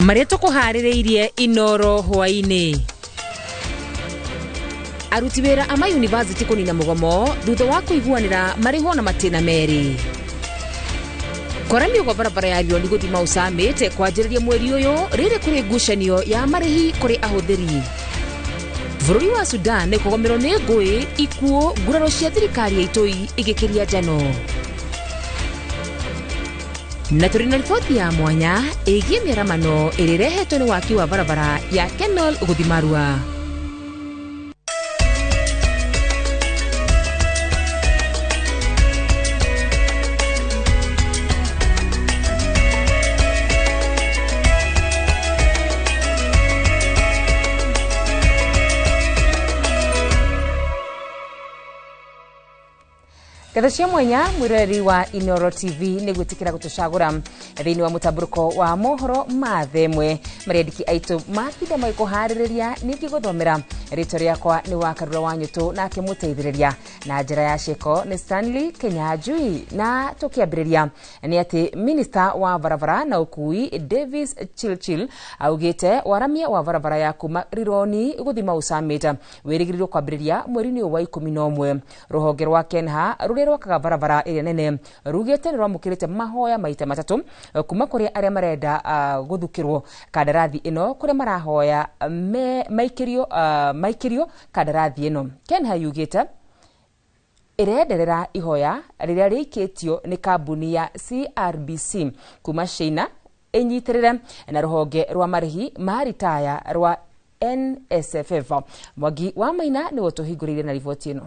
Marĩa tũkũharĩrĩirie Inoro hwaĩ-inĩ. Aruti wĩra a mayunivasĩtĩ kũnina mũgomo thutha wa kũiguanĩra marĩhwo na matĩna merĩ. Kwaramio gwa barabara ya Rironi gũthiĩ Mau Summit kwanjĩrĩria mweri ũyũ rĩrĩ kũrĩ ngucanio ya marĩhi kũrĩ ahũthĩri. Bũrũri wa Sudan kũgũmĩrwo nĩ ngũĩ, ikuũ, nguraro cia thirikari ya itoi igĩkĩria njano. Na tũrĩ na riboti ya mwanya ĩgiĩ mĩaramano ĩrĩa ĩrehetwo nĩ waki wa barabara ya Kenol gũthiĩ Marua. Ngatho cia mwanya mwiroreri wa Inoro TV nĩ gwĩtĩkĩra gũtũcagũra thĩinĩ wa mũtambũrũko wa mohoro ma themwe marĩa andĩki aitũ matinda magĩkũharĩrĩria ningĩ gũthomera. Rĩtwa rĩakwa nĩ wa Karura wa Nyũtũ, nake mũteithĩrĩria na njĩra ya ciĩko nĩ Stanley Kenyanjui. Na tũkĩambĩrĩria nĩ atĩ minista wa barabara na ũkui Davis Chirchir augĩte waramia wa barabara ya kuma Rironi gũthiĩ Mau Summit wĩrĩgĩrĩirwo kwambĩrĩria mweri-inĩ ũyũ wa 11. Rũhonge rwa Kenha rũrĩa rwakaga barabara ĩrĩa nene rugĩte nĩ rwamũkĩrĩte mahoya maita matatũ kuma kũrĩ arĩa marenda gũthukĩrwo kandarathi ĩno, kũrĩa marahoya maikĩrio kandarathi ĩno. Kenha yugĩte ĩrenderera ihoya rĩrĩa rĩikĩtio nĩ kambuni ya CRBC kuma China ĩnyitĩrĩre na rũhonge rwa marĩhi ma ritaya rwa NSFF. Mwangi wa Maina nĩwe ũtũhingũrĩire na riboti ĩno.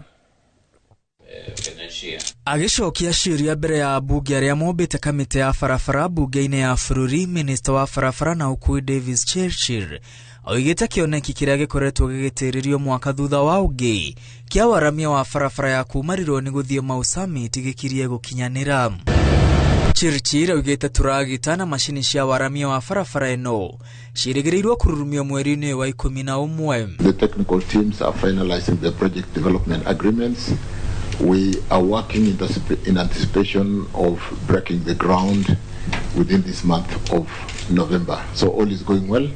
Agĩcokia ciũria mbere ya ambunge arĩa mombĩte kamĩtĩ ya barabara mbunge-inĩ ya bũrũri, minista wa barabara na ũkui Davis Chirchir oigĩte kĩoneki kĩrĩa gĩkoretwo gĩgĩtĩrĩrio mwaka thutha wa ũngĩ kĩa waramia wa barabara ya kuma Rironi gũthiĩ Mau Summit gĩkirie gũkinyanĩra. Chirchir augĩte tũragita na macini cia waramia wa barabara ĩno ciĩrĩgĩrĩirwo kũrurumio mweri-inĩ wa 11. The technical teams are finalizing the project development agreements. We are working in anticipation of breaking the ground within this month of November. So all is going well.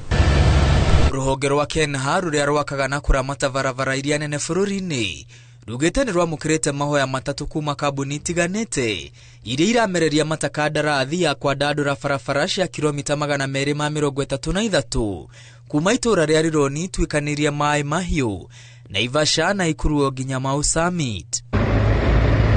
Rũhonge rwa Kenha rũrĩa rwakaga na kũramata barabara iria nene bũrũri-inĩ rugĩte nĩ rwamũkĩrĩte mahoya matatũ kuma kambuni itiganĩte iria iramereria matakandarathi ya kwandandũra barabara cia kilomita 233 kuma itũũra rĩa Rironi ituĩkanĩria Maĩ Mahiũ, Naivasha na Ikuruo nginya Mau Summit.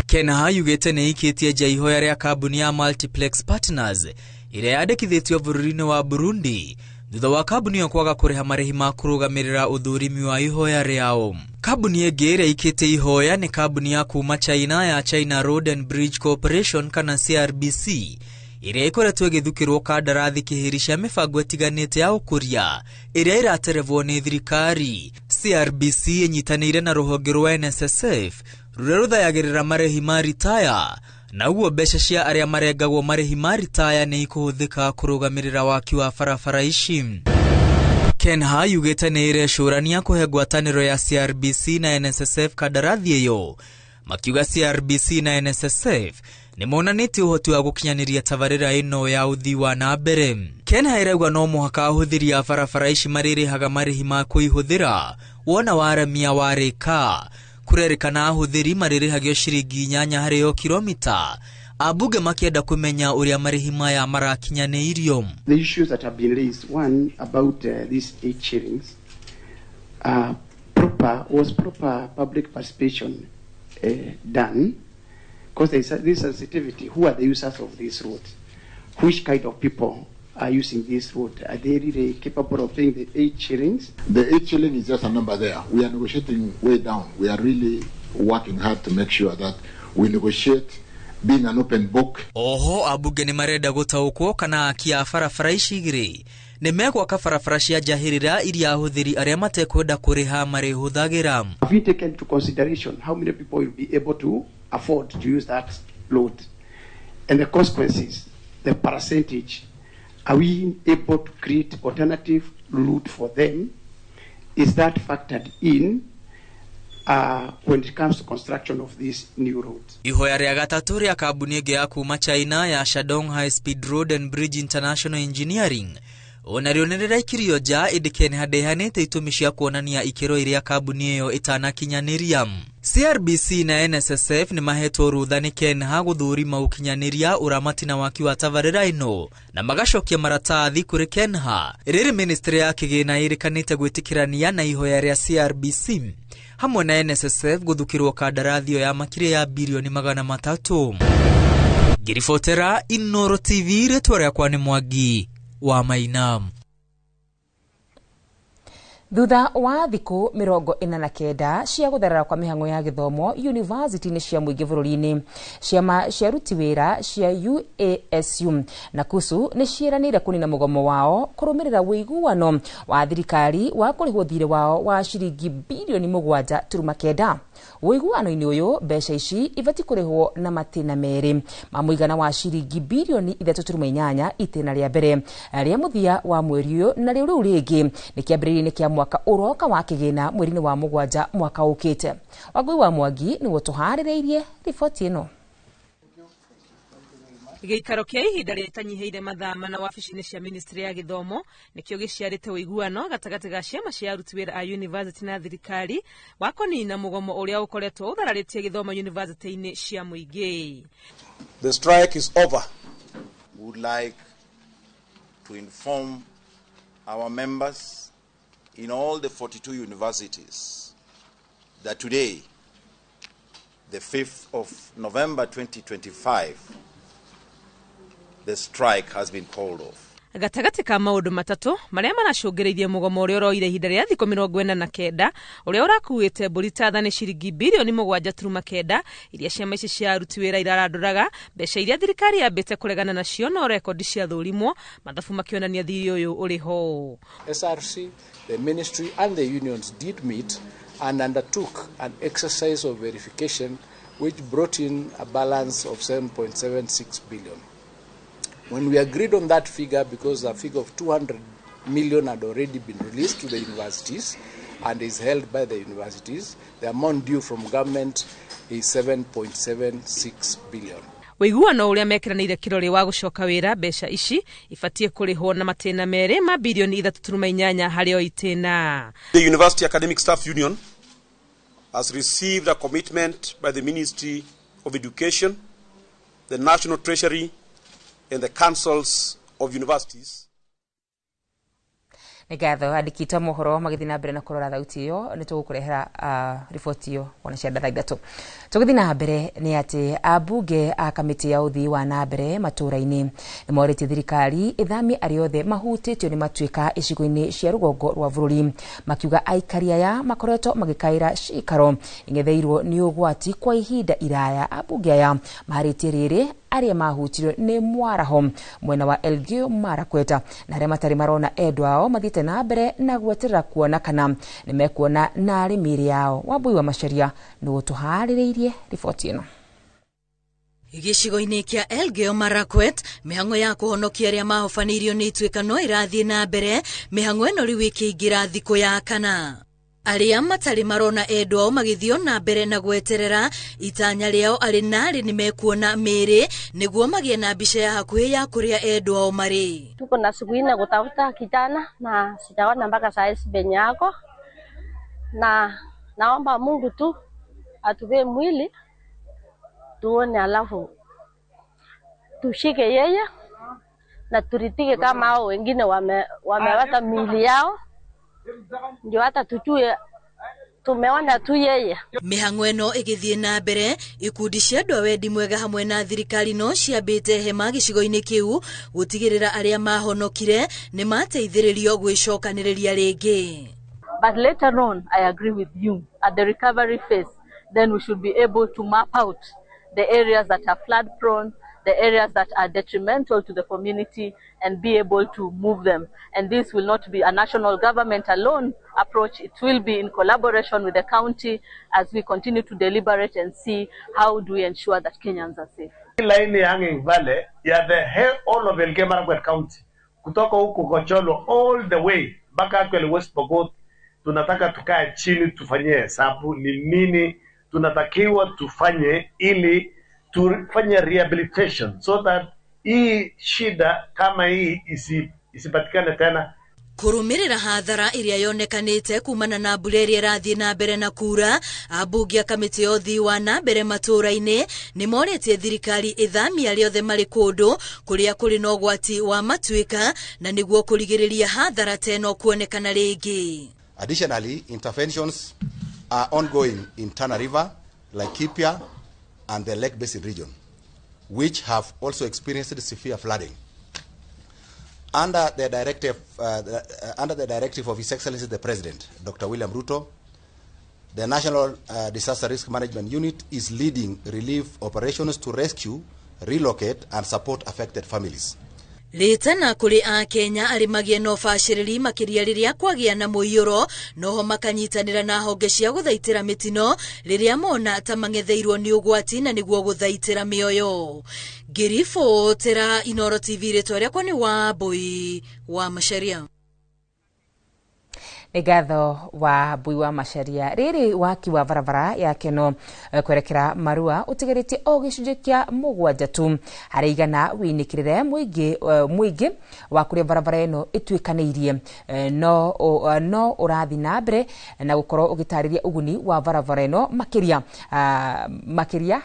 Kenha yugĩte nĩ ĩikĩtie nja ihoya rĩa kambuni ya Multiplex Partners ĩrĩa yandĩkithĩtio bũrũri-inĩ wa Burundi thutha wa kambuni ĩyo kwaga kũrĩha marĩhi ma kũrũgamĩrĩra ũthũrimi wa ihoya rĩao. Kambuni ĩngĩ ĩrĩa ĩikĩtie ihoya nĩ kambuni ya kuma China ya China Road and Bridge Corporation kana CRBC ĩrĩa ĩkoretwo ĩgĩthukĩrwo kandarathi kĩhĩri cia mĩbango ĩtiganĩte ya ũkũria ĩrĩa ĩraterevwo nĩ thirikari. CRBC ĩnyitanĩire na rũhonge rwa NSSF rũrĩa rũthayagĩrĩra marĩhi ma ritaya, na ũguo mbeca cia arĩa marengagwo marĩhi ma ritaya nĩ ikũhũthĩka kũrũgamĩrĩra waki wa barabara ici. Kenha yugĩte nĩ ĩrecũrania kũhe ngwatanĩro ya CRBC na NSSF kandarathi ĩyo, makiuga CRBC na NSSF nĩ monanĩtie ũhoti wa gũkinyanĩria tabarĩra ĩno ya ũthii wa na mbere. Kenha ĩrauga no mũhaka ahũthĩri a barabara ici marĩrĩhaga marĩhi ma kũihũthĩra wona waramia warĩka. Kũrerĩkana ahũthĩri marĩrĩhagio ciringi 8 harĩ o kilomita, ambunge makĩenda kũmenya ũrĩa marĩhi maya marakinyanĩirio. The issues that have been raised, one about these 8 shillings, was proper public participation done? Because there is this sensitivity. Who are the users of this road? Which kind of people are using this road? Are they really capable of paying the 8 shillings? The 8 shilling is just a number there. We are negotiating way down. We are really working hard to make sure that we negotiate being an open book. Oho ambunge nĩ marenda gũtaũkwo kana aki a barabara ici igĩrĩ nĩ megwaka barabara cia njahĩrĩra iria ahũthĩri arĩa matekwenda kũrĩha marĩhũthagĩra. Have you taken into consideration how many people will be able to afford to use that road and the consequences, the percentage? Are we able to create alternative route for them? Is that factored in when it comes to construction of this new road? Ihoya rĩa gatatũ rĩa kambuni ĩngĩ ya kuma China ya Shandong High Speed Road and Bridge International Engineering Onarĩo nĩ rĩraikirio nja ĩndĩ KENHA ndĩheanĩte itũmi cia kuonania ikĩro iria kambuni ĩyo ĩtanakinyanĩria. CRBC na NSSF nĩ mahetwo rũtha nĩ KENHA gũthũrima ũkinyanĩria ũramati na waki wa tabarĩra ĩno na magacokia maratathi kũrĩ KENHA. Rĩrĩ ministry ya kĩgĩna ĩrĩkanĩte gwĩtĩkĩrania na ihoya rĩa CRBC hamwe na NSSF gũthukĩrwo kandarathi ĩyo ya makĩria ya birioni 300. Ngĩribotera Inooro TV, rĩtwa rĩakwa nĩ Mwangi wa Maina. Thutha wa thikũ 49 cia gũtherera kwa mĩhang'o ya gĩthomo yunivasĩtĩ-inĩ cia mũingĩ bũrũri-inĩ, ciama cia aruti wĩra cia UASU na KUSU nĩ ciĩranĩire kũnina mũgomo wao kũrũmĩrĩra ũiguano wa thirikari wa kũrĩhwo thirĩ wao wa ciringi birioni 7.9. Ũiguano-inĩ ũyũ mbeca ici ibatiĩ kũrĩhwo na matĩna merĩ ma mũigana wa ciringi birioni 3.8 itĩna rĩa mbere rĩa mũthia wa mweri ũyũ na rĩu rĩu rĩngĩ nĩ kĩambĩrĩria-inĩ kĩa mwaka ũroka wa kĩgĩna mweri-inĩ wa 7 mwaka ũkĩte. Wangui wa Mwangi nĩwe ũtũharĩrĩirie riboti ĩno. Gĩikaro kĩa ihinda rĩtanyihĩire mathaa mana wabici-inĩ cia ministry ya gĩthomo nĩkĩo gĩciarĩte ũiguano gatagatĩ ga ciama cia aruti wĩra a university na thirikari wa kũnina mũgomo ũrĩa ũkoretwo ũthararĩtie gĩthomo university-inĩ cia mũingĩ. The strike is over. We would like to inform our members in all the 42 universities that today, the 5th of November 2025, the strike has been called off. Gatagatĩ ka maũndũ matatũ marĩa maracũngĩrĩirie mũgomo ũrĩa ũroire ihinda rĩa thikũ 49 ũrĩa ũrakuĩte mbũri ta thani ciringi birioni 7.9 iria ciama ici cia aruti wĩra irarandũraga mbeca iria thirikari yambĩte kũregana nacio no rekondi ciathũrimwo mathabu makĩonania thirĩ ũyũ ũrĩ ho. SRC, the ministry and the unions did meet and undertook an exercise of verification which brought in a balance of 7.76 billion. When we agreed on that figure, because a figure of 200 million had already been released to the universities and is held by the universities, the amount due from government is 7.76 billion. Ũiguano ũrĩa mekĩranĩire kĩrore wa gũcoka wĩra mbeca ici ibatiĩ kũrĩhwo na matĩna merĩ ma birioni 3.8 harĩ o itĩna. The University Academic Staff Union has received a commitment by the Ministry of Education, the National Treasury and the councils of universities. Nĩ ngatho andĩki mohoro magĩthiĩ na mbere na kũrora thauti ĩyo nĩ tũgũkũrehera riboti ĩyo wona cia thaa 3. Tũgĩthiĩ na mbere nĩ atĩ ambunge a kamĩtĩ ya ũthii wa na mbere matũũra-inĩ nĩ morĩtie thirikari ĩthamie arĩa othe mahutĩtio nĩ matuĩka icigo-inĩ cia rũgongo rwa bũrũri, makiuga aikari aya makoretwo magĩkaĩra cikaro ing'etheirwo nĩ ũgwati kwa ihinda iraya. Ambunge aya maharĩtie rĩrĩ arĩa mahutirio nĩ mwaraho mwena wa Elgeyo Marakwet na arĩa matarĩ marona endwa ao mathiĩte na mbere na gweterera kuona kana nĩ mekuona narĩ mĩĩrĩ yao. Wambui wa Macharia nĩ ũtũharĩrĩirie riboti ĩno. Gĩcigo-inĩ kĩa Elgeyo Marakwet mĩhang'o ya kũhonokia arĩa mahobanĩirio nĩ ituĩkano ĩrathiĩ na mbere, mĩhang'o ĩno rĩu ĩkĩingĩra thikũ ya kana. Arĩa matarĩ marona endwa ao magĩthiĩ na mbere na gweterera itanya rĩao arĩ narĩ nĩ mekuona mĩĩrĩ nĩguo magĩe na mbica ya hakuhĩ ya kũrĩa endwa ao marĩ. Tuko na siku nne kutafuta kijana na sijaona mpaka saa hizi penye yako, na naomba Mungu tu atupee mwili tuone, alafu tushike yeye na turitike kama hao wengine wamewata miili yao, ndio hata tujue tumeona tu yeye. Mĩhang'o ĩno ĩgĩthiĩ na mbere ikundi cia andũ a wendi mwega hamwe na thirikari no ciambĩte hema gĩcigo-inĩ kĩu gũtigĩrĩra arĩa mahonokire nĩ mateithĩrĩrio gwĩcokanĩrĩria rĩngĩ. But later on, I agree with you, at the recovery phase, then we should be able to map out the areas that are flood prone, the areas that are detrimental to the community, and be able to move them. And this will not be a national government alone approach. It will be in collaboration with the county as we continue to deliberate and see how do we ensure that Kenyans are safe. Line ya Hanging Valley ya the whole of Elgeyo Marakwet County kutoka huko Kocholo all the way mpaka actually West Pokot, tunataka tukae chini tufanyie hesabu ni nini tunatakiwa tufanye ili tufanye rehabilitation so that hii shida kama hii isipatikane tena. Kũrũmĩrĩra hathara ĩrĩa yonekanĩte kumana na mbura ĩrĩa ĩrathiĩ na mbere na kura, ambunge a kamĩtĩ ya ũthii wa na mbere matũũra-inĩ nĩ morĩtie thirikari ĩthamie arĩa othe marĩ kũndũ kũrĩa kũrĩ na ũgwati wa matuĩka na nĩguo kũrigĩrĩria hathara ta ĩno kuonekana rĩngĩ. Additionally, interventions are ongoing in Tana River, Laikipia and the Lake Basin region, which have also experienced severe flooding. Under the directive of His Excellency the President, Dr. William Ruto, the National Disaster Risk Management Unit is leading relief operations to rescue, relocate, and support affected families. Rĩtana kũrĩ Akenya arĩ magĩe na ũbacĩrĩri makĩria rĩrĩa kwagĩa na mũiyũro, noho makanyitanĩra na honge cia gũthaitĩra mĩtino rĩrĩa mona ta mang'etheirwo nĩ ũgwati na nĩguo gũthaitĩra mĩoyo. Ngĩribotera Inooro TV, rĩtwa rĩakwa nĩ Wambui wa Macharia. Nĩ ngatho Wambui wa Macharia. Rĩrĩ waki wa barabara ya Keno kwerekera Marua ũtigarĩtie o gĩcunjĩ kĩa 7 tu harĩ igana wĩinĩkĩrĩre mũingĩ wa kũrĩa barabara ĩno ĩtuĩkanĩirie, no ũrathiĩ na mbere na gũkorwo ũgĩtarĩria ũguni wa barabara ĩno makĩria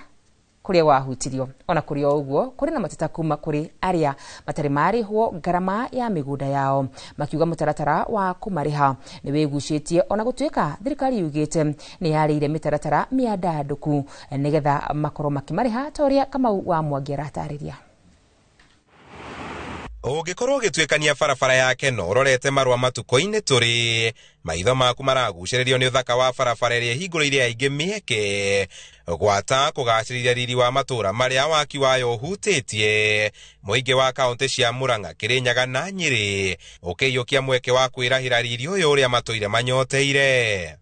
kũrĩa wahutirio. Ona kũrĩ o ũguo, kũrĩ na mateta kuma kũrĩ arĩa matarĩ marĩhwo ngarama ya mĩgũnda yao, makiuga mũtaratara wa kũmarĩha nĩ wĩgucĩtie, ona gũtuĩka thirikari yugĩte nĩ yarĩire mĩtaratara mĩandandũku nĩgetha makorwo makĩmarĩha, ta ũrĩa Kamau wa Mwangi aratarĩria. Ũngĩkorwo ũgĩtuĩkania barabara ya Keno ũrorete Marua matukũ-inĩ tũrĩ, maitho maku maragucĩrĩrio nĩ ũthaka wa barabara ĩrĩa ĩhingũrĩire aingĩ mĩeke gwata kũgacĩrithia riri wa matũũra marĩa waki wayo ũhutĩtie. Mũingĩ wa kaũntĩ cia Murang'a, Kĩrĩnyaga na Nyĩrĩ ũkĩiyũkia mweke wa kwĩrahĩra riri ũyũ ũrĩa matũire manyoteire.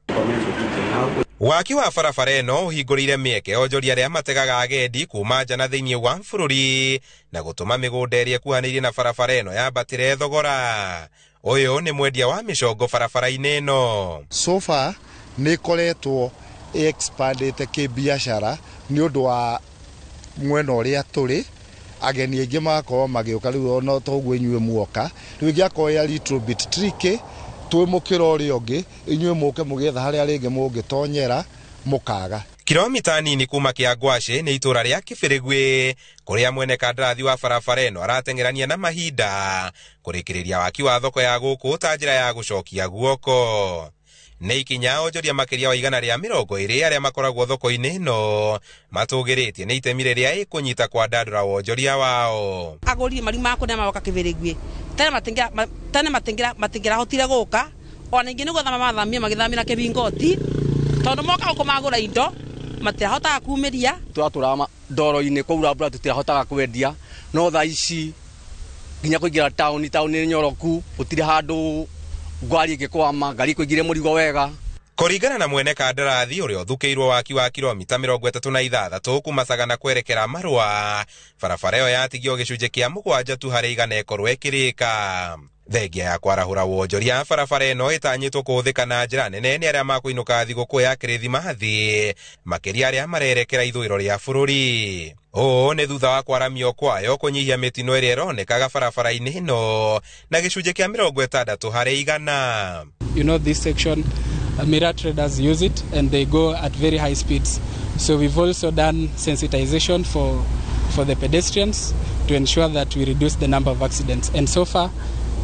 Waki wa barabara ĩno ũhingũrĩire mĩeke onjoria arĩa mategaga agendi kuma nja na thĩinĩ wa bũrũri na gũtũma mĩgũnda ĩrĩa ĩkuhanĩirie na barabara ĩno yambatĩre thogora. Ũyũ nĩ mwendia wa mĩcongo barabara-inĩ ĩno. So far nĩ ĩkoretwo ĩexpandĩte kĩbiacara nĩ ũndũ wa mwena ũrĩa tũrĩ, ageni aingĩ magakorwo magĩũka rĩu ona toguo inyuĩ muoka, rĩu ĩngĩakorwo ĩ a little bit tricky twĩ mũkĩra ũrĩa ũngĩ, inyuĩ mũke mũgĩetha harĩa rĩngĩ mũngĩtonyera mũkaga. Kilomita nini kuma Kĩangwacĩ nĩ itũũra rĩa Kĩbĩrĩgwĩ kũrĩa mwene kandarathi wa barabara ĩno arateng'erania na mahinda kũrĩkĩrĩria waki wa thoko ya gũkũ ta njĩra ya gũcokia guoko. Nĩ ikinya onjoria makĩria wa 120 arĩa makoragwo thoko-inĩ ĩno matũgĩrĩtie nĩ itemi rĩrĩa ĩkũnyita kwandandũra wonjoria wao. Agũri mariuma kũrĩa magoka Kĩbĩrĩgwĩ tene matingĩrahotire gũka, ona ingĩ nĩ gũthama mathamie magĩthamĩra Kĩbingoti tondũ moka gũkũ magũra indo matirahotaga kumĩria. Twatũraga ndoro-inĩ kwaura mbura tũtirahotaga kwendia, no thaa ici nginya kũingĩra taũni nĩ nyoroku, gũtirĩ handũ ngari ĩngĩkwama, ngari ĩkũingĩrie mũrigo wega. Kũringana na mwene kandarathi ũrĩa ũthukĩirwo waki wa kilomita 36 kuma Sagana kwerekera Marua, barabara ĩyo yatigio gĩcunjĩ kĩa 7 tu harĩ igana ĩkorwo ĩkĩrĩka. Thengia ya kwarahũra wonjoria barabara ĩno ĩtanyĩtwo kũhũthĩka na njĩra nene nĩ arĩa makũinũka thigũkũ ya Kĩrĩthimathi, makĩria arĩa marerekera ithũĩro rĩa bũrũri. Ũũ nĩ thutha wa kwaramio kwayo kũnyihia mĩtino ĩrĩa ĩronekaga barabara-inĩ ĩno na gĩcunjĩ kĩa 60 harĩ igana. You know, this section, mirror traders use it and they go at very high speeds. So we've also done sensitization for the pedestrians to ensure that we reduce the number of accidents. And so far,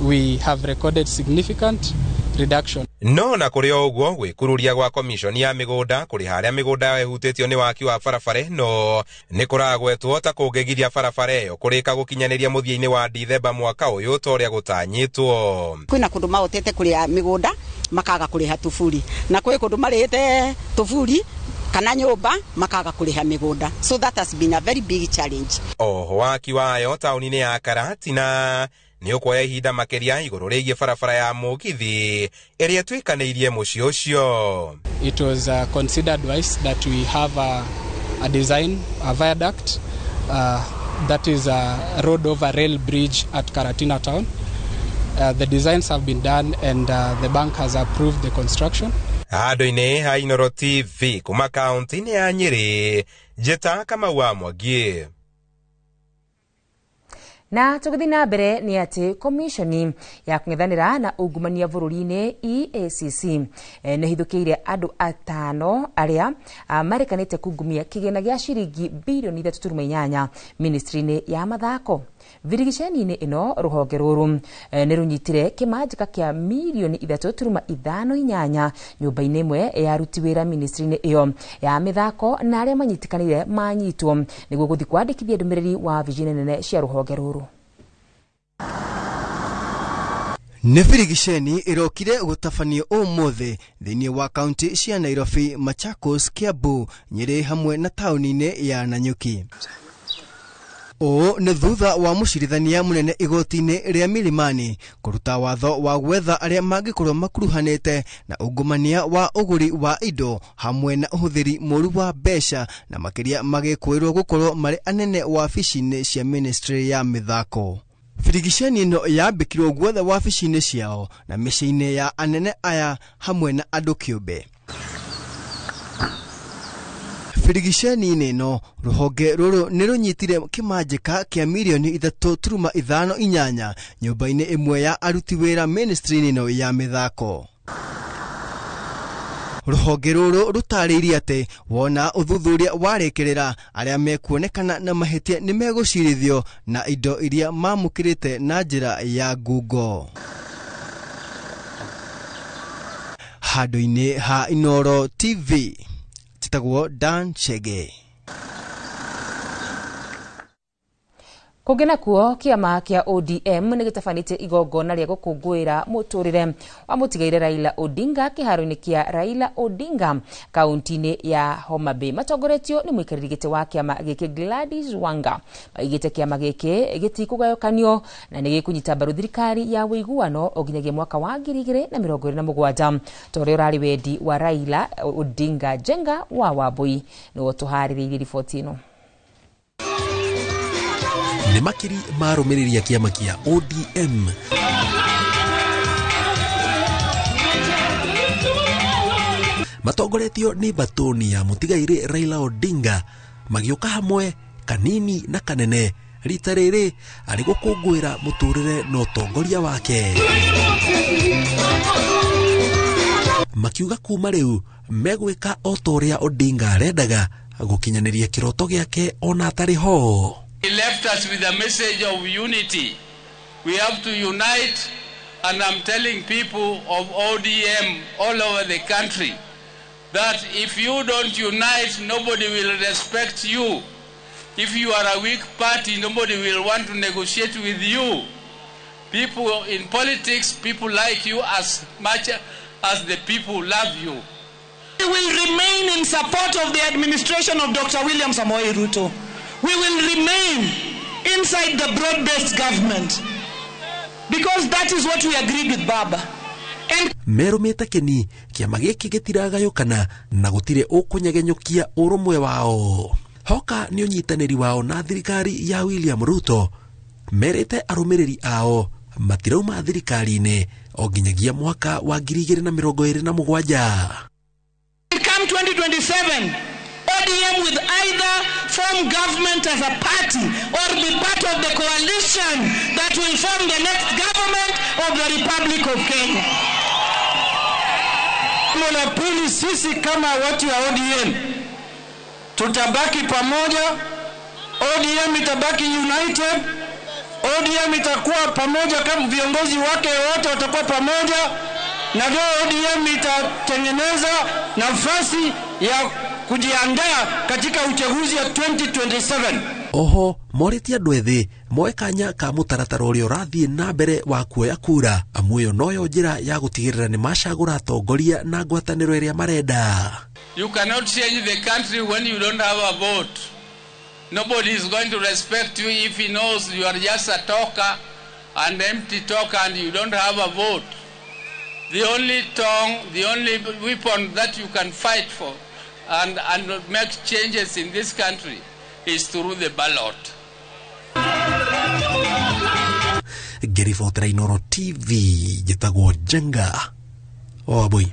we have recorded significant reduction. No na kũrĩ o ũguo, gwĩkururia gwa komishoni ya mĩgũnda kũrĩha arĩa mĩgũnda yao ĩhutĩtio nĩ waki wa barabara ĩno nĩ kũragwetwo ta kũngĩgiria barabara ĩyo kũrĩka gũkinyanĩria mũthia-inĩ wa Dithemba mwaka ũyũ ta ũrĩa gũtanyĩtwo. Kwĩna kũndũ mahotete kũrĩha mĩgũnda makaga kũrĩha tuburi, na kwĩ kũndũ marĩhĩte tuburi kana nyũmba makaga kũrĩha mĩgũnda, so that has been a very big challenge. Oho waki wayo taũni-inĩ ya Karatina nĩ ũkuoya ihinda makĩria igũrũ rĩgiĩ barabara ya mũgithi ĩrĩa ĩtuĩkanĩirie mũciĩ ũcio. It was considered wise that we have a design, a viaduct, that is a road over rail bridge at Karatina town. The designs have been done and the bank has approved the construction. Handũ-inĩ ha Inooro TV kuma kaunti-inĩ ya Nyĩrĩ, njĩta Kamau wa Mwangi. Na tũgĩthiĩ na mbere nĩ atĩ komishoni ya kũng'ethanĩra na ungumania bũrũri-inĩ EACC nĩ hithũkĩire andũ atano arĩa marĩkanĩte kungumia kĩgĩna gĩa ciringi birioni 3.8 ministry-inĩ ya mathako. Virigiceni-inĩ ĩno rũhonge rũrũ nĩ rũnyitire kĩmanjĩka kĩa mirioni 3.58 nyũmba-inĩ ĩmwe ya aruti wĩra ministry-inĩ ĩyo ya mĩthako, na arĩa manyitĩkanire manyitwo nĩguo gũthiĩ kwandĩkithia ndũmĩrĩri wabici-inĩ nene cia rũhonge rũrũ. Nĩ birigiceni ĩrokire gũtabanio ũmũthĩ thĩinĩ wa kaunti cia Nairobi, Machakos, Kiambu, Nyĩrĩ hamwe na taũni-inĩ ya Nanyuki. Ũũ nĩ thutha wa mũcirithania mũnene igoti-inĩ rĩa Milimani kũruta watho wa gwetha arĩa mangĩkorwo makuruhanĩte na ungumania wa ũgũri wa indo hamwe na ũhũthĩri mũru wa mbeca, na makĩria magĩkũĩrwo gũkorwo marĩ anene wabici-inĩ cia ministry ya mĩthako. Birigiceni ĩno yambĩkirwo guothe wabici-inĩ ciao na mĩciĩ-inĩ ya anene aya hamwe na andũ kĩũmbe. Birigiceni-inĩ ĩno rũhonge rũrũ nĩ rũnyitire kĩmanjĩka kĩa mirioni 3.58 nyũmba-inĩ ĩmwe ya aruti wĩra ministry-inĩ ĩno ya mĩthako. Rũhonge rũrũ rũtarĩirie atĩ wona ũthuthuria warĩkĩrĩra arĩa mekuonekana na mahĩtia nĩ megũcirithio na indo iria mamũkĩrĩte na njĩra ya ngungo. Handũ-inĩ ha Inooro TV, njĩtagwo Dan Chege. Kũngĩ nakuo kĩama kĩa ODM nĩ gĩtabanĩtie igongona rĩa gũkũngũĩra mũtũrĩre wa mũtigaire Raila Odinga kĩharo-inĩ kĩa Raila Odinga kaunti-inĩ ya Homa Bay. Matongoretio nĩ mũikarĩri gĩtĩ wa kĩama gĩkĩ Gladys Wanga. Maigĩte kĩama gĩkĩ gĩtikũgayũkanio na nĩ gĩkũnyita mbaru thirikari ya ũiguano o nginyagia mwaka wa 2027 ta ũrĩa ũrarĩ wendi wa Raila Odinga. Njenga wa Wambui nĩwe ũtũharĩrĩirie riboti ĩno. Nĩ makiri marũmĩrĩria kĩama kĩa ODM matongoretio nĩ batoni ya mũtigairĩ Raila Odinga magĩũka hamwe kanini na kanene rita rĩrĩ arĩ gũkũngũĩra mũtũrĩre na ũtongoria wake, makiuga kuma rĩu megwĩka o ta ũrĩa Odinga arendaga gũkinyanĩria kĩroto gĩake ona atarĩ ho. He left us with a message of unity. We have to unite, and I'm telling people of ODM all over the country that if you don't unite, nobody will respect you. If you are a weak party, nobody will want to negotiate with you. People in politics, people like you as much as the people love you. We will remain in support of the administration of Dr. William Samoei Ruto. We will remain inside the broad-based government because that is what we agreed with Baba. And merumĩte kĩni kĩama gĩkĩ gĩtiragayũkana na gũtirĩ ũkũnyegenyũkia ũrũmwe wao. Hoka nĩ ũnyitanĩri wao na thirikari ya William Ruto. Merĩte arũmĩrĩri ao matirauma thirikari-inĩ o nginyagia mwaka wa 2027. Come 2027, ODM will either form government as a party or be part of the coalition that will form the next government of the Republic of Kenya. La pili, sisi kama watu wa ODM tutabaki pamoja. ODM itabaki united. ODM itakuwa pamoja kama viongozi wake wote watakuwa pamoja, na ndio ODM itatengeneza nafasi ya kujiandaa katika uchaguzi wa 2027. Oho morĩtie andũ ethĩ moe kanya ka mũtaratara ũrĩa ũrathiĩ na mbere wa kuoya kura, amu ĩyo noyo njĩra ya gũtigĩrĩra nĩ macagũra atongoria na ngwatanĩro ĩrĩa marenda. You cannot change the country when you don't have a vote. Nobody is going to respect you if he knows you are just a talker, an empty talker, and you don't have a vote. The only tongue, the only weapon that you can fight for and make changes in this country is through the ballot. Ngĩribotera Inooro TV, njĩtagwo Njenga wa Wambui.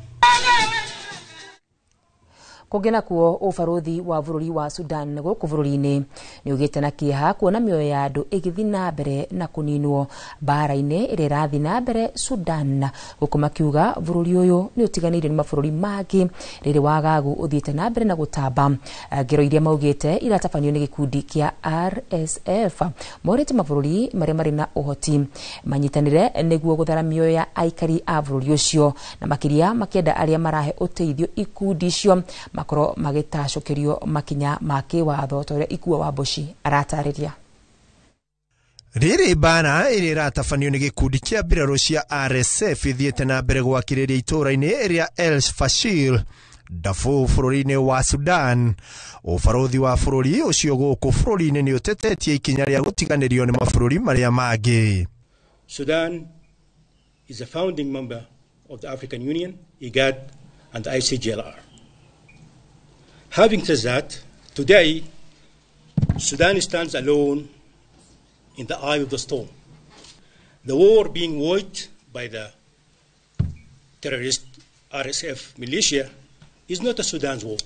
Kũngĩ nakuo ũbarũthi wa bũrũri wa Sudan gũkũ bũrũri-inĩ nĩ ũgĩte na kĩeha kuona mĩoyo ya andũ ĩgĩthiĩ na mbere na kũninwo mbara-inĩ ĩrĩa ĩrathiĩ na mbere Sudan, gũkũ makiuga bũrũri ũyũ nĩ ũtiganĩirio nĩ mabũrũri mangĩ rĩrĩ wagagu ũthiĩte na mbere na gũtamba. Ngero iria maugĩte iratabanio nĩ gĩkundi kĩa RSF morĩte mabũrũri marĩa marĩ na ũhoti manyitanĩre nĩguo gũthara mĩoyo ya aikari a bũrũri ũcio, na makĩria makĩenda arĩa marahe ũteithio ikundi icio makorwo magĩtacũkĩrio makinya ma kĩwatho ta ũrĩa Ikua wa Mboci aratarĩria. Rĩrĩ mbara ĩrĩa ĩratabanio nĩ gĩkundi kĩa mbirarũ cia RSF ithiĩte na mbere gwakĩrĩria itũũra-inĩ rĩa El Fashir Darfur bũrũri-inĩ wa Sudan. Ũbarũthi wa bũrũri ũcio gũkũ bũrũri-inĩ nĩ ũtetetie ikinya rĩa gũtiganĩrio nĩ mabũrũri marĩa mangĩ. Sudan is a founding member of the African Union, IGAD, and the ICGLR. Having said that, today, Sudan stands alone in the eye of the storm. The war being waged by the terrorist RSF militia is not a Sudan's war,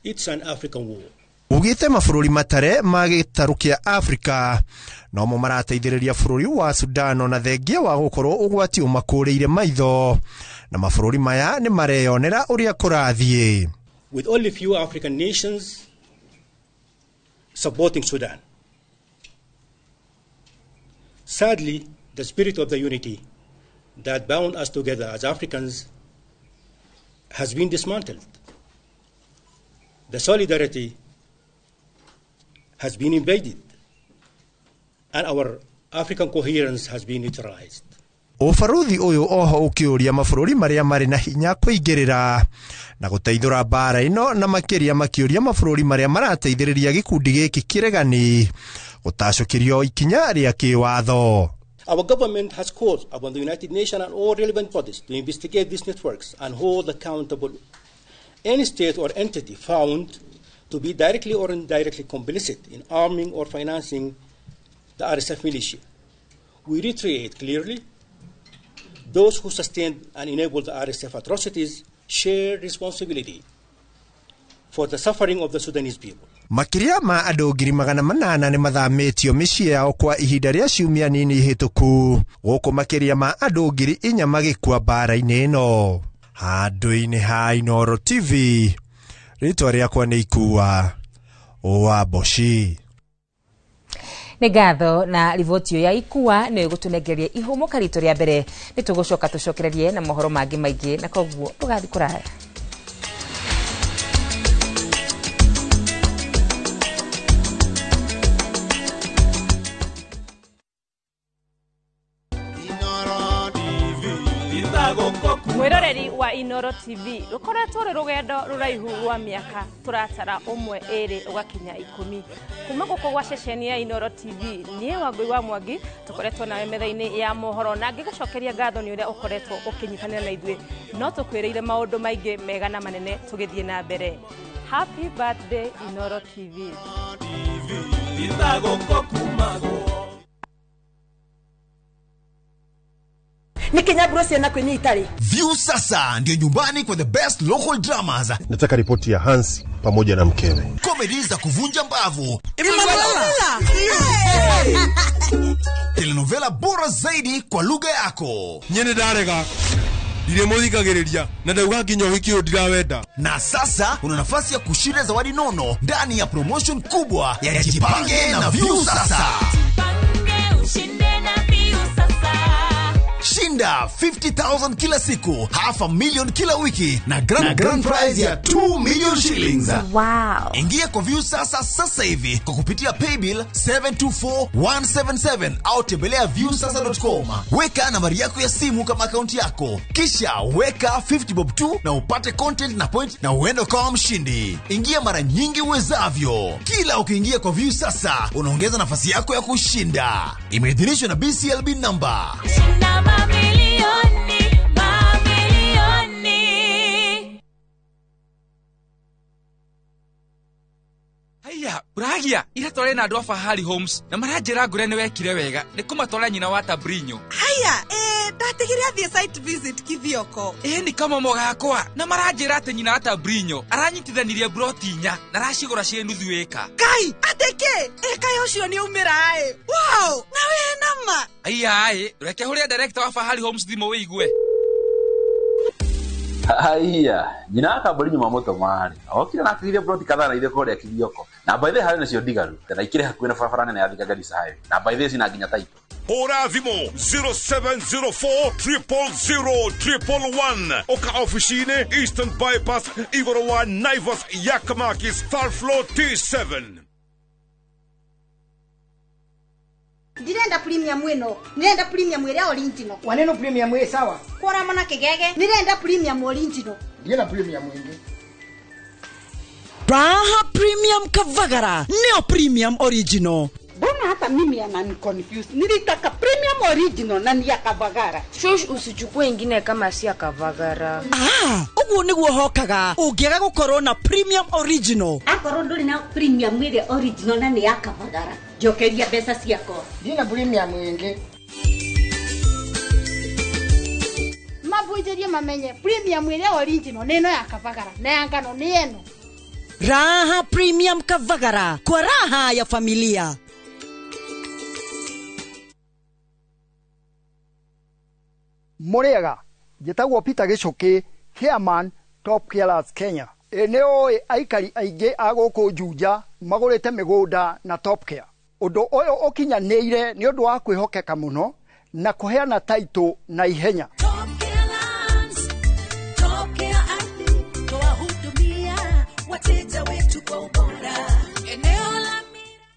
it's an African war. Ugite mabũrũri matare ma gĩtarũ kĩa Afrika nomo marateithĩrĩria bũrũri wa Sudan ona thengia wa gũkorwo ũgwati ũmakũrĩire maitho, na mabũrũri maya nĩ mareyonera ũrĩa kũrathiĩ. With only few African nations supporting Sudan. Sadly, the spirit of the unity that bound us together as Africans has been dismantled. The solidarity has been invaded, and our African coherence has been neutralized. Ũbarũthi ũyũ oho ũkĩũria mabũrũri marĩa marĩ na hinya kũingĩrĩra na gũteithũra mbara ĩno, na makĩria makĩũria mabũrũri marĩa marateithĩrĩria gĩkundi gĩkĩ kĩregani gũtacũkĩrio ikinya rĩa kĩwatho. Our government has called upon the United Nations and all relevant bodies to investigate these networks and hold accountable any state or entity found to be directly or indirectly complicit in arming or financing the RSF militia. We reiterate clearly, those who sustained and enabled the RSF atrocities share responsibility for the suffering of the Sudanese people. Makĩria ma andũ 800,000 nĩ mathamĩtio mĩciĩ yao kwa ihinda rĩa ciumia nini hĩtũku, gũkũ makĩria ma andũ 4,000 magĩkua mbara-inĩ ĩno. Handũ-inĩ ha Inooro TV, rĩtwa rĩakwa nĩ Ikua wa Mboci. Nĩ ngatho na riboti ĩyo ya Ikua nĩyo ĩgũtũnengeria ihũmũka ritũ rĩa mbere. Nĩ tũgũcoka tũcokererie na mohoro mangĩ maingĩ, na koguo ndũgathiĩ kũraya. Mwiroreri wa Inooro TV rukoretwo rĩ rũgendo rũraihu rwa mĩaka tũratara 1 2 ũgakinya 10 kuma gũkũ gwa ceceni ya Inooro TV. Niĩ Wangũi wa Mwangi tũkoretwo nawe metha-inĩ ya mohoro, na ngĩgũcokeria ngatho nĩ ũrĩa ũkoretwo ũkĩnyitanĩra na ithuĩ. No tũkwĩrĩire maũndũ maingĩ mega na manene tũgĩthiĩ na mbere. Happy birthday Inooro TV. View sasa ndio nyumbani kwa the best local dramas. Nataka ripoti ya Hans pamoja na mkewe. Comedy za kuvunja mbavu. Telenovela bora zaidi kwa lugha yako. Nyene ndarega. Ndiremuthikagiriria na ndauga nginya ũhiki ũyũ ndirawenda. Na sasa una nafasi ya kushinda zawadi nono ndani ya promotion kubwa ya Jipange na View sasa. Jipange ushinde na View sasa. Shinda 50,000 kila siku, 500,000 kila wiki na grand prize ya 2 million shillings. Wow. Ingia kwa View sasa sasa hivi kwa kupitia paybill 724177 au tembelea viewsasa.com. Weka nambari yako ya simu kama akaunti yako, kisha weka 50 bob tu na upate content na point na uende kama mshindi. Ingia mara nyingi uwezavyo. Kila ukiingia kwa View sasa unaongeza nafasi yako ya kushinda. Imeidhinishwa na BCLB number. Shinda mamilioni, mamilioni. Haya, uragia ira tware na andu a Fahari Homes na maranjira ngure ni wekire wega ni kumatwara nyina wa Tabrinyo. Haya, Ndatigire athiĩ site visit Kithioko. Ĩ nĩ kamomo gakwa na maranjĩra atĩ nyina ata Brinyo aranyitithanirie broti inya na aracigũra ciĩ nuthu ĩka. Kai, atĩ kĩ? Ĩka ũcio nĩ aumĩra ĩ. Wow, na wĩ nama. Aiya ĩ, reke hũrĩre director wa Fahari Homes thimũ wĩigue. Haiya, nyina wa kambũri nyuma mũtũma rĩ, okire na atigire broti kadhaa na ithe kũrĩa Kithioko. Na by the way harĩ nacio ndigaru, na ikĩrĩ hakuhĩ na barabara nene ya Thika Garissa Highway. Na by the way cina nginya title. Hũra thimũ 0704 000 111 ũka ofici-inĩ Eastern Bypass igũrũ wa Naivas Yakamakis third floor T7. Ndirenda premium ĩno, ndirenda premium ĩrĩa original. Waneno premium ĩ sawa. Kora mona kĩgege, ndirenda premium original. Ndienda premium ĩngĩ. Raha Premium Kavagara, neo premium original. Mbona hata mimi anani confuse. Nilitaka premium original na ni ya Kavagara. Shush, usichukue ingine kama si ya Kavagara. Ah, uguo niguo hokaga ungiaga gukorwo na premium original. Akorwo nduri na premium ĩrĩa original na ni ya Kavagara, njokeria mbeca ciakwa. Ndina premium ĩngĩ. Mabunjĩrie mamenye premium ĩrĩa original nĩ ĩno ya Kavagara na ya ngano nĩ ĩno. Raha Premium Kavagara, kwa raha ya familia. Mũrĩega, njĩtagwo Peter Gĩcũkĩ, chairman Top Carers Kenya. Ĩ nĩ ũĩ aikari aingĩ a gũkũ Juja magũrĩte mĩgũnda na Top Care. Ũndũ ũyũ ũkinyanĩire nĩ ũndũ wa kwĩhokeka mũno na kũheana title na ihenya.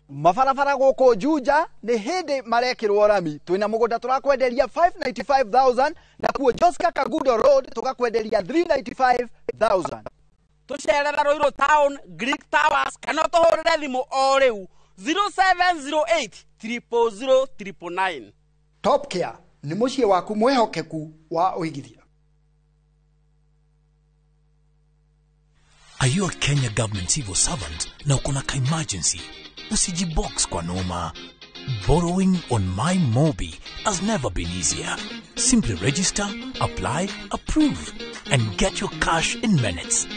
Mabarabara gũkũ Juja nĩ hĩndĩ marekĩrwo rami. Twĩna mũgũnda tũrakwenderia 595,000 na kuo Joska Kagudo Road tũgakwenderia 395,000. Tũcerere Ruiru Town, Greek Towers kana tũhũrĩre thimũ o rĩu 0708 000 999. Top Care nĩ mũciĩ waku mwĩhokeku wa ũigithia. Are you a Kenya government civil servant na uko na ka-emergency? Usijibox kwa noma. Borrowing on My Mobi has never been easier. Simply register, apply, approve, and get your cash in minutes.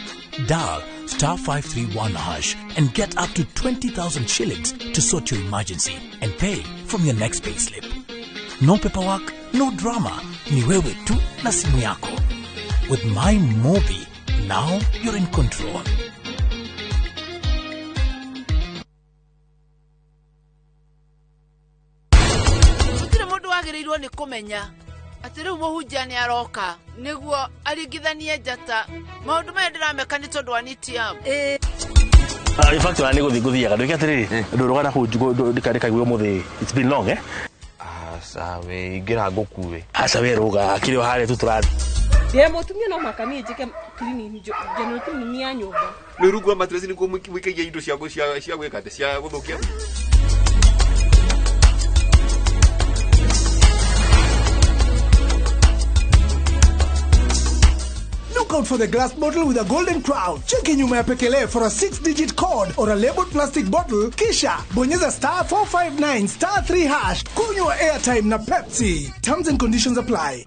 Dial star 531 hash and get up to 20,000 shillings to sort your emergency and pay from your next payslip. No paperwork, no drama. Ni wewe tu na simu yako. With My Mobi, now you're in control. Gũtirĩ mũndũ wagĩrĩirwo nĩ kũmenya atĩ rĩu mũhunjia nĩ aroka nĩguo aringithanie njata. Maũndũ maya ndĩrameka nĩ tondũ wa nitiam. In fact, ona nĩ gũthiĩ ngũthiaga ndwĩke atĩrĩrĩ ndũrũgana kũu ndikaigue ũmũthĩ. It's been long, eh? Aca we ingĩra ngũkue. Aca we rũga kĩrĩ o harĩa tu tũrathiĩ. Ndĩ mũtumia no mũhaka niĩ njĩke cleaning, general cleaning ya nyũmba. Rĩu rungu rwa mattress nĩkuo mũikagia indo cia gwĩka atĩ cia gũthũkia. Look out for the glass bottle with a golden crown. Cheki nyuma ya pekele for a 6-digit code or a labeled plastic bottle. Kisha bonyeza star 459 star 3 hash. Kunywa airtime na Pepsi. Terms and conditions apply.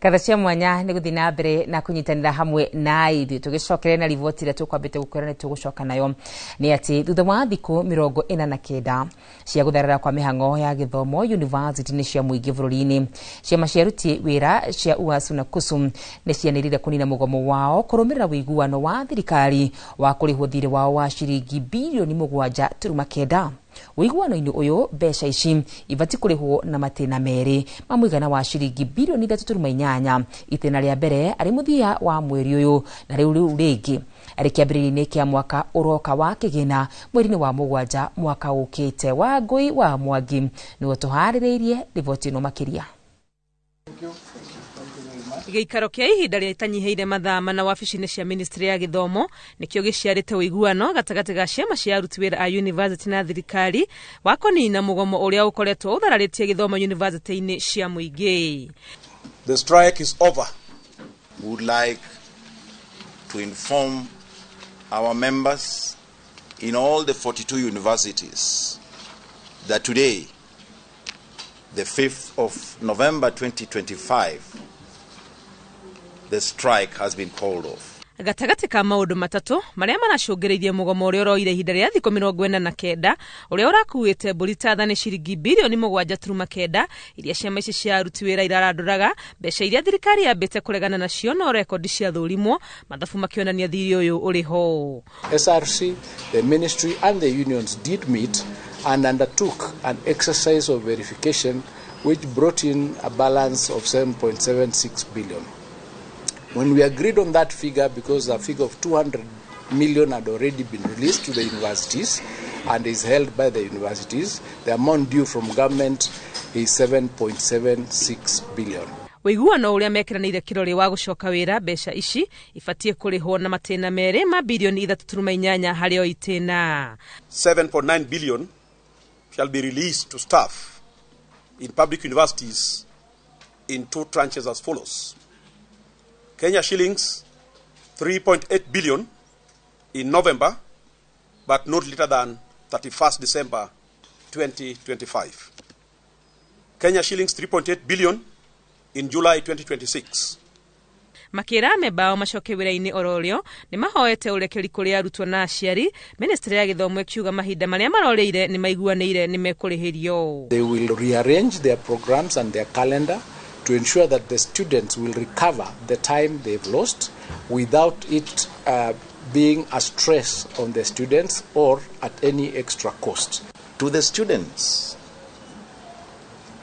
Ngatho cia mwanya nĩ gũthiĩ na mbere na kũnyitanĩra hamwe na ithuĩ. Tũgĩcokere na riboti ĩrĩa tũkwambĩte gũkwĩra nĩ tũgũcoka nayo nĩ atĩ thutha wa thikũ 49 cia gũtharara kwa mĩhang'o ya gĩthomo university-inĩ cia mũingĩ bũrũri-inĩ, ciama cia aruti wĩra cia UASU na KUSU nĩ cianĩrĩire kũnina mũgomo wao kũrũmĩrĩra ũiguano wa thirikari wa kũrĩhwo thirĩ wao wa ciringi birioni 7.9. Ũiguano-inĩ ũyũ mbeca ici ibatiĩ kũrĩhwo na matĩna merĩ ma mũigana wa ciringi birioni 3.8, itĩna rĩa mbere arĩ mũthia wa mweri ũyũ na rĩu rĩngĩ arĩ kĩambĩrĩria-inĩ kĩa mwaka ũroka wa kĩgĩna mweri-inĩ wa 7 mwaka ũkĩte. Wangũi wa Mwangi nĩwe tũharĩrĩirie riboti ĩno makĩria. Gĩikaro kĩa ihinda rĩtanyihĩire mathaa mana wabici-inĩ cia ministry ya gĩthomo nĩkĩo gĩciarĩte ũiguano gatagatĩ ga ciama cia aruti wĩra a university na thirikari wa kũnina mũgomo ũrĩa ũkoretwo ũthararĩtie gĩthomo university-inĩ cia mũingĩ. The strike is over. We would like to inform our members in all the 42 universities that today, the 5th of November 2025, the strike has been called off. Gatagatĩ ka maũndũ matatũ marĩa maracũngĩrĩirie mũgomo ũrĩa ũroire ihinda rĩa thikũ 49 ũrĩa ũrakuĩte mbũri ta thani ciringi birioni 7.9 iria ciama ici cia aruti wĩra irarandũraga mbeca iria thirikari yambĩte kũregana nacio no rekondi ciathũrimwo mathabu makĩonania thirĩ ũyũ ũrĩ ho. SRC, the ministry and the unions did meet and undertook an exercise of verification which brought in a balance of 7.76 billion. When we agreed on that figure, because a figure of 200 million had already been released to the universities and is held by the universities, the amount due from government is 7.76 billion. Ũiguano ũrĩa mekĩranĩire kĩrore wa gũcoka wĩra mbeca ici ibatiĩ kũrĩhwo na matĩna merĩ ma birioni 3.8 harĩ o itĩna. 7.9 billion shall be released to staff in public universities in two tranches as follows. Kenya shillings 3.8 billion in November, but not later than 31st December 2025. Kenya shillings 3.8 billion in July 2026. Makĩra amemba ao macoke wĩra-inĩ ororĩo nĩ mahoete ũrekeri kũrĩ arutwo na aciari. Ministry ya gĩthomo ĩkiuga mahinda marĩa marorĩire nĩ maiguanĩire nĩ mekũrĩhĩrio. They will rearrange their programs and their calendar to ensure that the students will recover the time they've lost without it being a stress on the students or at any extra cost. To the students,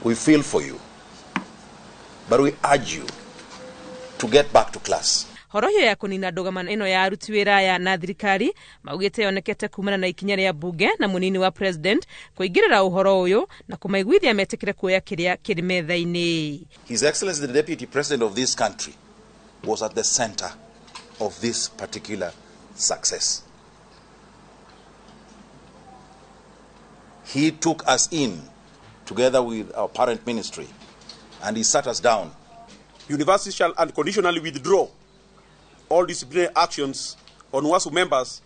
we feel for you, but we urge you to get back to class. Horohio ya kũnina ndũgamano ĩno ya aruti wĩra aya na thirikari maugĩte yonekete kumana na ikinya rĩa bunge na mũnini wa president kũingĩrĩra ũhoro ũyũ na kũmaiguithia metĩkĩre kuoya kĩrĩa kĩrĩ metha-inĩ. His Excellency the Deputy President of this country was at the center of this particular success. He took us in together with our parent ministry and he sat us down. Universities shall unconditionally withdraw all disciplinary actions on WASU members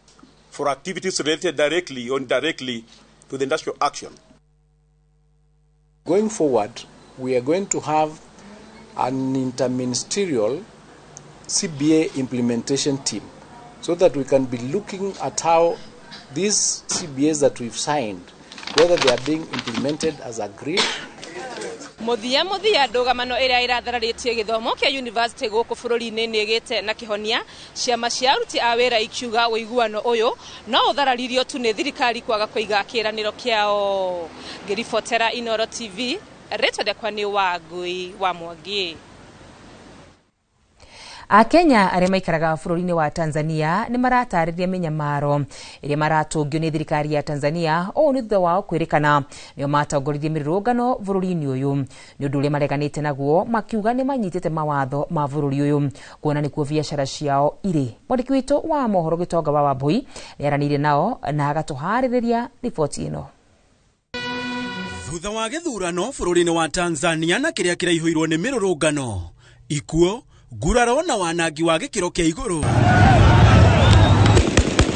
for activities related directly or indirectly to the industrial action. Going forward, we are going to have an interministerial CBA implementation team so that we can be looking at how these CBAs that we've signed, whether they are being implemented as agreed. Muthia muthia ndũgamano ĩrĩa ĩrathararĩtie gĩthomo kĩa university gũkũ bũrũri-inĩ nĩ ĩgĩte na kĩhonia. Ciama cia aruti a wĩra ikiuga ũiguano ũyũ no ũthararirio tu nĩ thirikari kwaga kũiga kĩĩranĩro kĩao. Ngĩribotera Inooro TV, rĩtwa rĩakwa nĩ Wangui wa Mwangi. Akenya arĩa maikaraga bũrũri-inĩ wa Tanzania nĩ maratarĩria mĩnyamaro ĩrĩa maratũngio nĩ thirikari ya Tanzania. Ũũ nĩ thutha wao kwĩrĩkana nĩo matongoririe mĩrũrũngano bũrũri-inĩ ũyũ. Nĩ ũndũ ũrĩa mareganĩte naguo makiuga nĩ manyitĩte mawatho ma bũrũri ũyũ kuona nĩkuo biacara ciao irĩ. Mwandĩki witũ wa mohoro Gĩtonga wa Wambui nĩaranĩirie nao na agatũharĩrĩria riboti ĩno. Thutha wa gĩthurano bũrũri-inĩ wa Tanzania na kĩrĩa kĩraihũirwo nĩ mĩrũrũngano, ikuũ, nguraro na wanangi wa gĩkĩro kĩa igũrũ.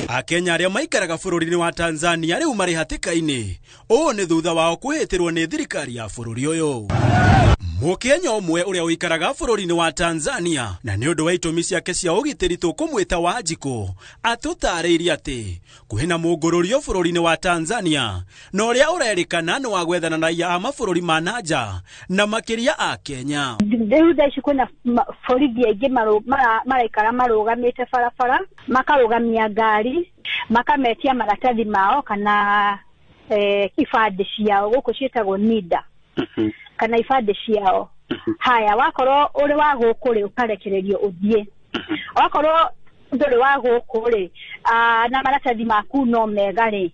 Akenya arĩa maikaraga bũrũri-inĩ wa Tanzania rĩu marĩ hatĩka-inĩ. Ũũ nĩ thutha wao kwĩhĩtĩrwo nĩ thirikari ya bũrũri ũyũ. Mũkenya ũmwe ũrĩa ũikaraga bũrũri-inĩ wa Tanzania na nĩ ũndũ wa itũmi ciake cia ũgitĩri tũkũmwĩta Wanjikũ atũtarĩirie atĩ kwĩna mũngũrũrio bũrũri-inĩ wa Tanzania na ũrĩa ũrerĩkana nĩ wa gwethana na raiya a mabũrũri ma na nja na makĩria a Kenya. Rĩu thaa ici kwĩna borithi aingĩ maraikara marũgamĩte barabara, makarũgamia ngari, makametia maratathi mao kana ibandĩ ciao, gũkũ ciĩtagwo NIDA kana ibandĩ ciao. Haya, wakorwo ũrĩ wa gũkũ rĩ, ũkarekererio ũthiĩ. Wakorwo ndũrĩ wa gũkũ rĩ, na maratathi maku no mega rĩ,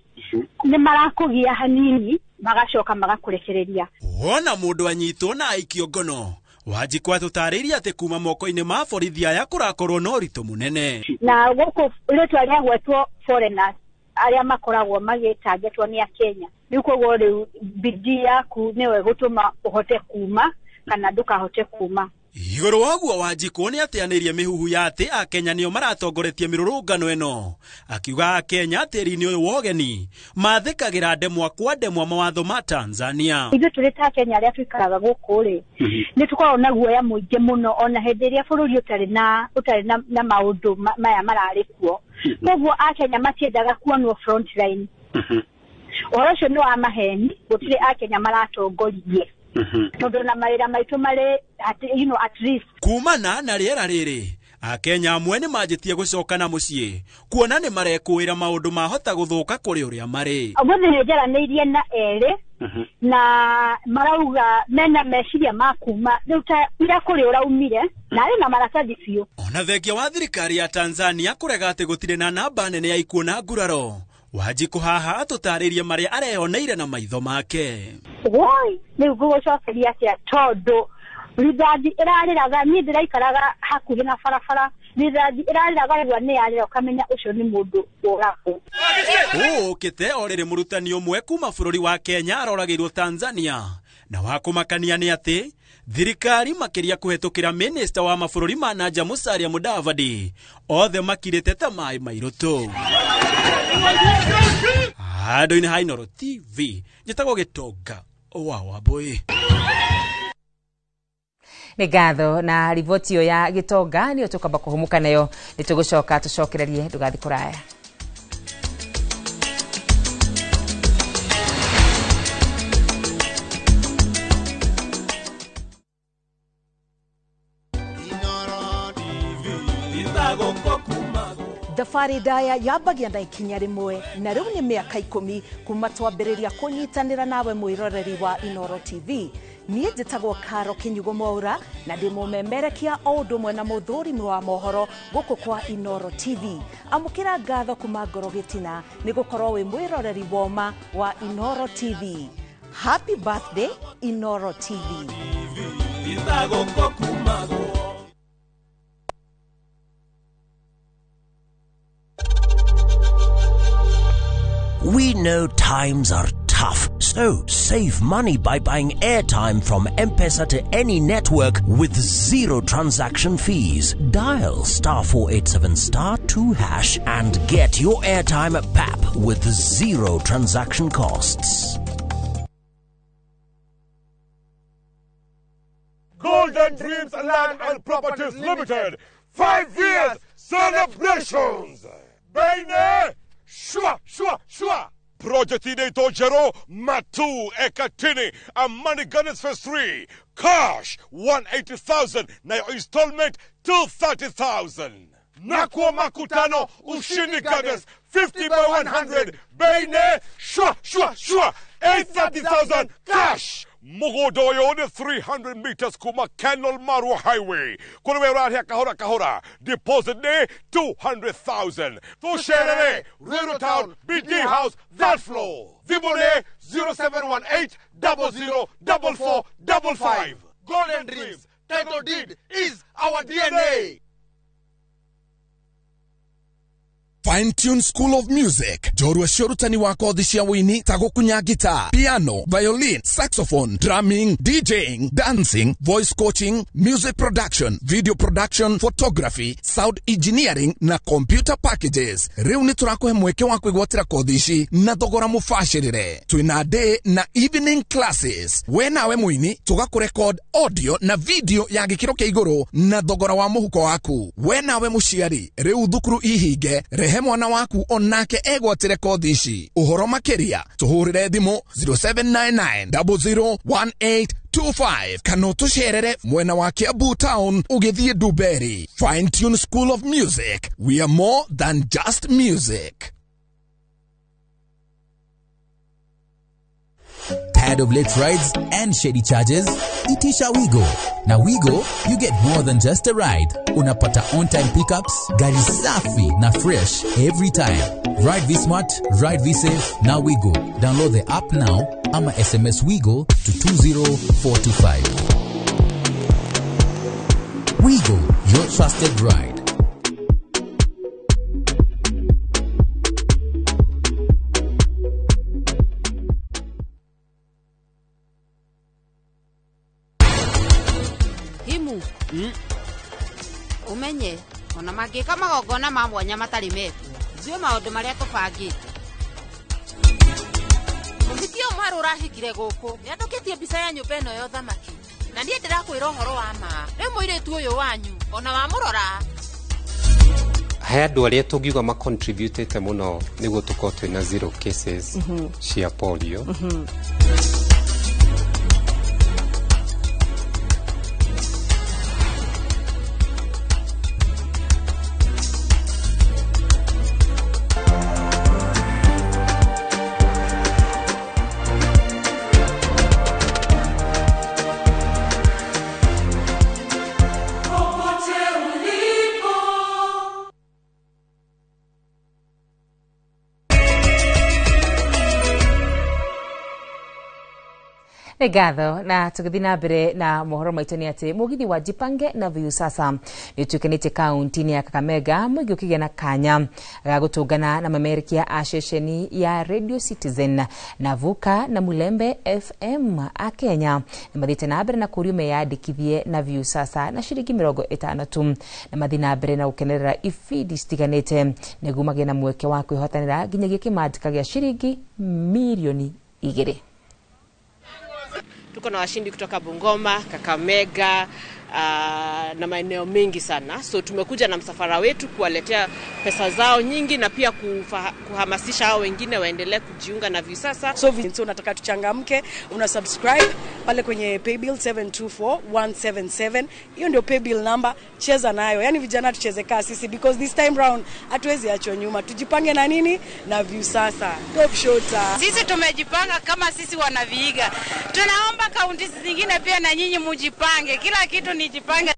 nĩ marakũgia hanini magacoka magakũrekereria. Wona mũndũ anyitwo na aikio ngono, Wanjikũ atũtarĩirie atĩ kuma moko-inĩ ma borithi aya kũrakorwo na ũritũ mũnene. Na gũkũ rĩtwa rĩagwetwo foreigners arĩa makoragwo magĩtangetwo nĩ Akenya. Rĩu koguo rĩu bidii yaku nĩwe gũtũma ũhote kuma kana ndũkahote kuma. Igũrũ waguo Wanjikũ nĩ ateanĩirie mĩhuhu ya atĩ Akenya nĩo maratongoretie mĩrũrũngano ĩno, akiuga Akenya tĩri-inĩ ũyũ wa ũgeni mathĩkagĩra ndemwa kwa ndemwa mawatho ma Tanzania. Ithuĩ tũrĩ ta Kenya arĩa tũikaraga gũkũ rĩ, nĩ tũkoragwo na guoya mũingĩ mũno ona hĩndĩ ĩrĩa bũrũri ũtarĩ na maũndũ maya mararĩ kuo. Koguo Akenya matiendaga kuonwo front line. Ũhoro ũcio nĩ wa maheni, gũtirĩ Akenya maratongoririe. Tondũ na mawĩra maitũ marĩ at risk. Kumana na rĩera rĩrĩ, Akenya amwe nĩ manjĩtie gũcoka na mũciĩ kuona nĩ marekũĩra maũndũ mahota gũthũka kũrĩ ũrĩa marĩ. Ũmũthĩ nĩ njaranĩirie na erĩ na marauga mena meciria ma kuma rĩu ta ira kũrĩ ũraumire na arĩ na maratathi biũ. Ona thengia wa thirikari ya Tanzania kũrega atĩ gũtirĩ na namba nene ya ikuũ na nguraro, Wanjikũ haha atũtarĩrie marĩa areyoneire na maitho make. Woi, rĩu ngũgũcokeria atĩa tondũ rithathi ĩrarĩraga, niĩ ndĩraikaraga hakuhĩ na barabara, rithathi ĩrarĩraga rĩrĩa nĩ yarĩra ũkamenya ũcio nĩ mũndũ ũragwo. Ũũkĩte o rĩrĩ mũrutani ũmwe kuma bũrũri wa Kenya aroragĩirwo Tanzania, na wa kũmakania nĩ atĩ thirikari makĩria kũhetũkĩra minista wa mabũrũri ma na nja Musalia Mudavadi othe makirĩte ta maĩ mairũtũ. Handũ-inĩ ha Inooro TV njĩtagwo Gĩtonga wa Wambũi. Nĩ ngatho na riboti ĩyo ya Gĩtonga nĩyo tũkamba kũhũmũka nayo, nĩ tũgũcoka tũcokererie, ndũgathiĩ kũraya. Thabarĩ ndaya yambagia na ikinya rĩmwe na rĩu nĩ mĩaka 10 kuma twambĩrĩria kũnyitanĩra nawe mwĩroreri wa Inooro TV. Niĩ njĩtagwo Karo Kinyugo Mwaura na ndĩ mũmemerekia o ũndũ ũmwe na mũthũrimi wa mohoro gũkũ kwa Inooro TV. Amũkĩra ngatho kuma ngoro gĩtina nĩ gũkorwo wĩ mwĩroreri woma wa Inooro TV. Happy birthday Inooro TV. We know times are tough, so save money by buying airtime from M-Pesa to any network with zero transaction fees. Dial *487*2# and get your airtime at PAP with zero transaction costs. Golden Dreams Land and Properties Limited, 5 years celebrations. Baine! Shua, shua, shua. Project inaitwa Jero Matu Ekatini Amani Gardens Phase 3. Cash 180,000 na installment 230,000. Nakwa Makutano Ushindi Gardens 50 by 100. Baine shua, shua, shua 830,000 cash. Mugodoyo ni 300 meters kuma Kenol Marua Highway. Kulewe rahia kahora kahora. Deposit ne 200,000. Tusherere, Ruiru Town, BD House, that floor. Vibone 0718 00 44 55. Golden Dreams, title deed is our DNA. Fine Tune School of Music, njorua cia ũrutani wa kothi cia wũini ta gũkunya guitar, piano, violin, saxophone, drumming, DJing, dancing, voice coaching, music production, video production, photography, sound engineering na computer packages. Rĩu nĩ tũrakũhe mweke wa kwĩgwatĩra kothi ici na thogora mũbacĩrĩre. Twĩna day na evening classes. We nawe mũini tũgakũrecord audio na video ya gĩkĩro kĩa igũrũ na thogora wa mũhuko waku. We nawe mũciari, rĩu thukuru ihinge, rehe mwana waku onake egwatĩre kothi ici. Ũhoro makĩria tũhũrĩre thimũ 0799 001825 kana ũtũcerere mwena wa Kiambu Town ũgĩthiĩ Dumberi. Fine Tune School of Music, we are more than just music. Tired of late rides and shady charges? Itisha Wigo. Na Wigo, you get more than just a ride. Unapata on-time pickups, gari safi na fresh every time. Ride V-Smart, ride V-Safe, na Wigo. Download the app now ama SMS Wigo to 20425. Wigo, your trusted ride. kuu. Umenye ona mangĩka magongona ma mwanya matarĩ mekwo njue maũndũ marĩa tũbangĩte. Mũhiki ũyũ mwerũ ũrahikire gũkũ nĩandũkĩtie mbica ya nyũmba ĩno ya ũthamaki na niĩ ndĩrakwĩra ũhoro wa ma rĩu mũirĩtu ũyũ wanyu ona wamũrora. He andũ arĩa tũngiuga macontributĩte mũno nĩguo tũkorwo twĩna zero cases cia polio. Nĩ ngatho na tũgĩthiĩ na mbere na mohoro maitũ nĩ atĩ mũgithi wa Jipange na Viusasa nĩ ũtuĩkanĩtie kaunti-inĩ ya Kakamega, mũingĩ ũkĩgĩa na kanya ga gũtũngana na mamerekia a ceceni ya Radio Citizen na Vuka na Mulembe FM a Kenya nĩ mathiĩte na mbere na kũrio meyandĩkithie na Viusasa na ciringi 50 tu, na mathiĩ na mbere na gũkenerera ibindi citiganĩte nĩguo magĩe na mweke wa kwĩhotanĩra nginyagia kĩmanjĩka gĩa ciringi mirioni 2. Tuko na washindi kutoka Bungoma, Kakamega na maeneo mengi sana. So tumekuja na msafara wetu kuwaletea pesa zao nyingi na pia kuhamasisha hao wengine waendelee kujiunga na Viusasa. So unataka tuchangamke, una subscribe pale kwenye paybill 724177. Hiyo ndio paybill number, cheza nayo. Yani vijana tucheze kasi sisi because this time round hatuwezi achwa nyuma. Tujipange na nini? Na Viusasa. Top shota. Sisi tumejipanga kama sisi wanaviiga. Tunaomba kaunti zingine pia na nyinyi mujipange. Kila kitu ni jipange.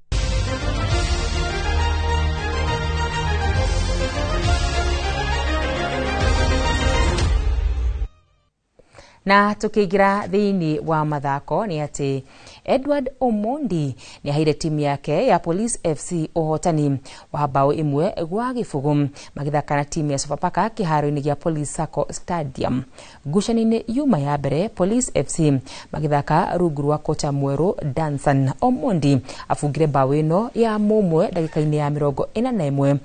Na tukiingira thiini wa mathako ni ati Edward Omondi ni aheire timu yake ya Police FC uhotani wa bao 1-0 magithaka na timu ya Sofapaka kiharo-inĩ gĩa Police Sacco Stadium. Ngucanio-inĩ yuma ya mbere Police FC magithaka rungu rwa kocha mwerũ Danson Omondi abungire bao ĩno ya mũmwe ndagĩka-inĩ ya 41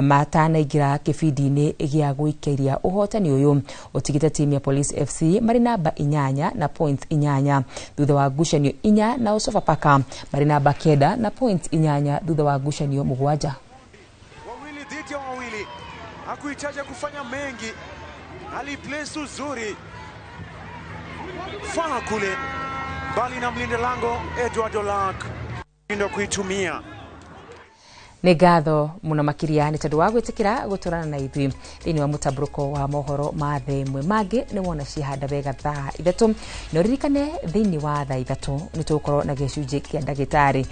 matanaingĩra kĩbindi-inĩ gĩa gũikĩria ũhotani ũyũ ũtigĩte timu ya Police FC marĩ namba 8 na point 8 thutha wa ngucanio 4 na Sofapaka marĩ namba 9 na point 8 thutha wa ngucanio 7. Wawili dhidi ya wawili, hakuhitaji kufanya mengi, aliplace uzuri faa kule mbali na mlinda lango Edward Olak ndio kuitumia. Nĩ ngatho mũno makĩria nĩ tondũ wa gwĩtĩkĩra gũtũrana na ithuĩ thĩinĩ wa mũtambũrũko wa mohoro ma thaa ĩmwe mangĩ nĩ wona cihanda wega thaa 3 na ũririkane thĩinĩ wa thaa 3 nĩ tũgũkorwo na gĩcunjĩ kĩa ndagĩtarĩ.